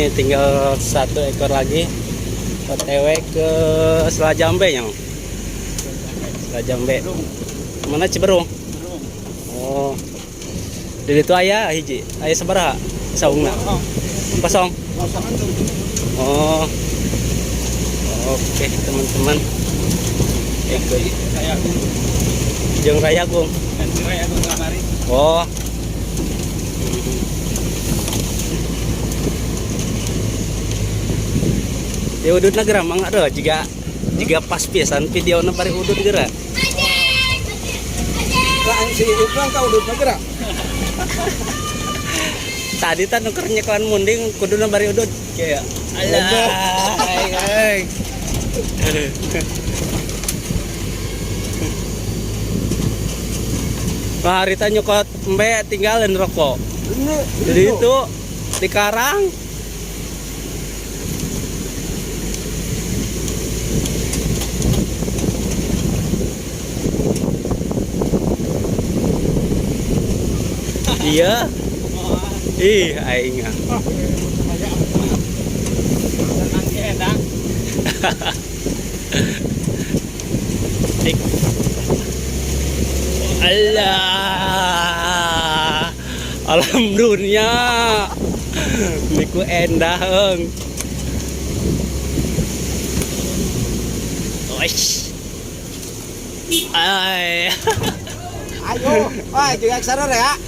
Ini tinggal satu ekor lagi. OTW ke Selajambe ya. Selajambe. Mana Ciberung? Oh. Di ditu aya hiji. Aya sabaraha saungna? Kosong. Oh. Oke, teman-teman. Ikut. Jeung Rayagung. Oh. Ya udutna geura mangga deh jika jika pas pisan videona bari udut geura. Lah, si Ipang ka udutna geura. Tadi tah nu keur nyekelan munding kuduna bari udut kayak alah ai. Wah, harita nyokot embe tinggalin rokok. Jadi itu di karang. Iya. Ih, aing. Tenang ge enak. Ik. Allah. Alam dunia. Niku endah eung. Oish. Ay. Ayo, wah juga aksara ya.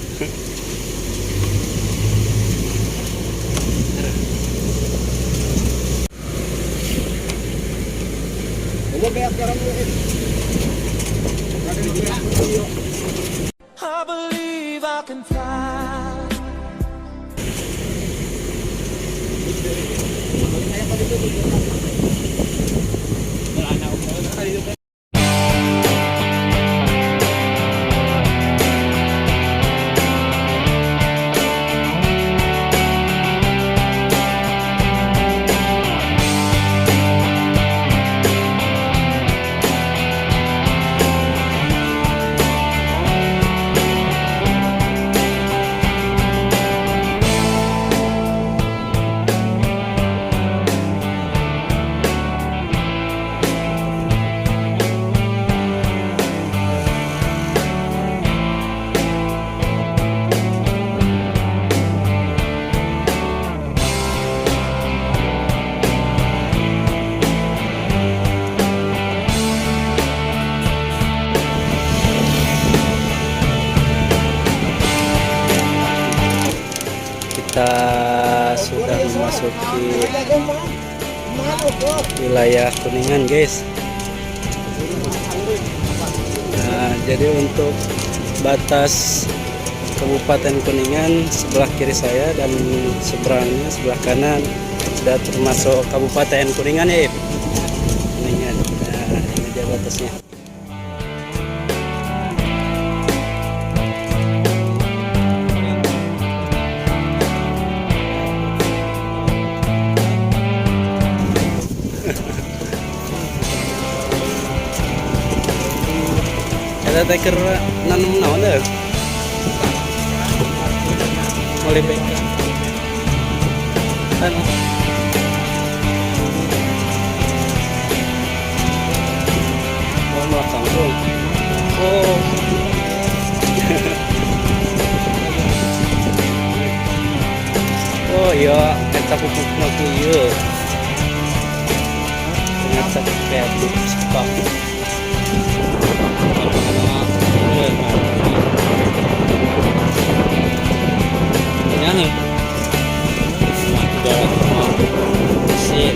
Ini beak orang ini. I believe I can fly. Kita sudah memasuki wilayah Kuningan, guys. Nah, jadi untuk batas Kabupaten Kuningan sebelah kiri saya dan seberangnya sebelah kanan sudah termasuk Kabupaten Kuningan ya, Ip? Kuningan. Nah, ini dia batasnya. Eta teh keur nanem naon teh? Meuli BK. Kan. Oh, belakang tuh. Oh. Oh iya, eta pupukna ku ieu. Ternyata kayak suka. Jangan. Mesin.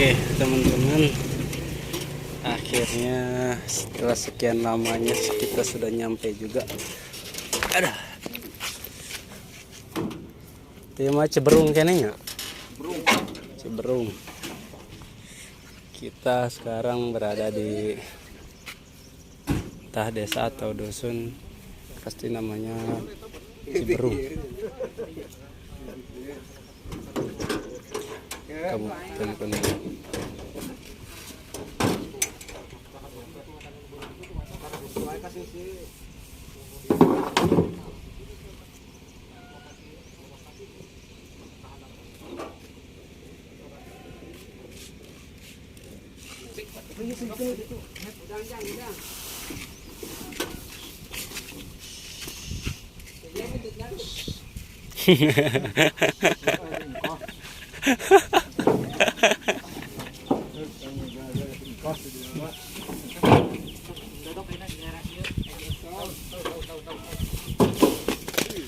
Oke teman-teman, akhirnya setelah sekian lamanya kita sudah nyampe juga. Ada tema Ciberung kayaknya. Ciberung. Kita sekarang berada di entah desa atau dusun, pasti namanya Ciberung, Kabupaten Kuningan.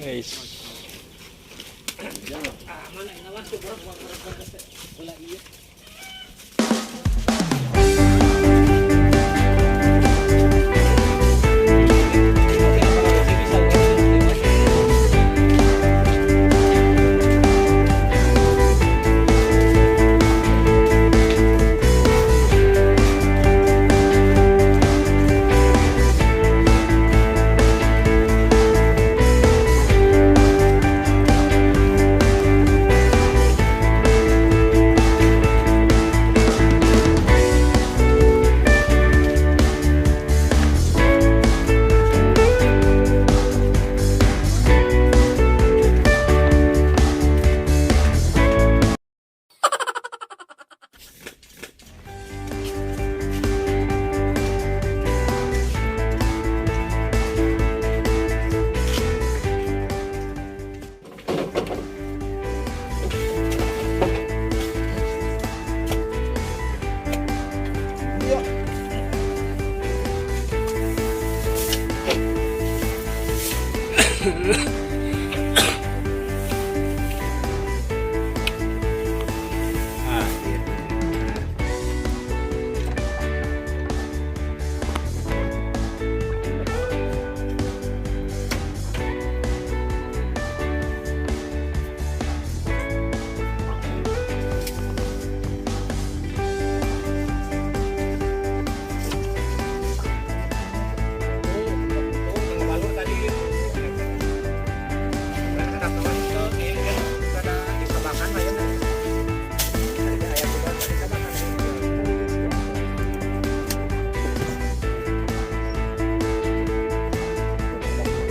Guys. Akhirnya. Balur tadi. Mereka datang itu kada dikabakan lah ya. Ada ayam juga dikabakan.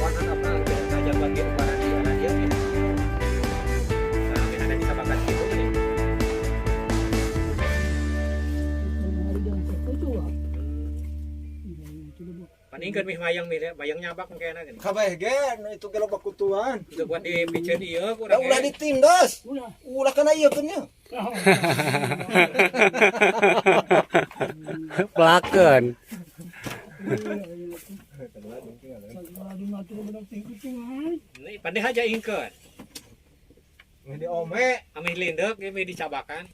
Warna apa? Aja bagi warna di warna dia. Nah, ada dikabakan gitu nih. Paningkeun mih mayang mih bayang nyabak kayaknya gini. Kabeh ge nu itu ge loba kutuan. Itu buat dipiceun ieu Da kurang. ulah ditindas. Ulah kana ieu keun nya. Pelaken. Ini pandai aja ingkeun. Nge diome. Amih lindek ge mih dicabakan.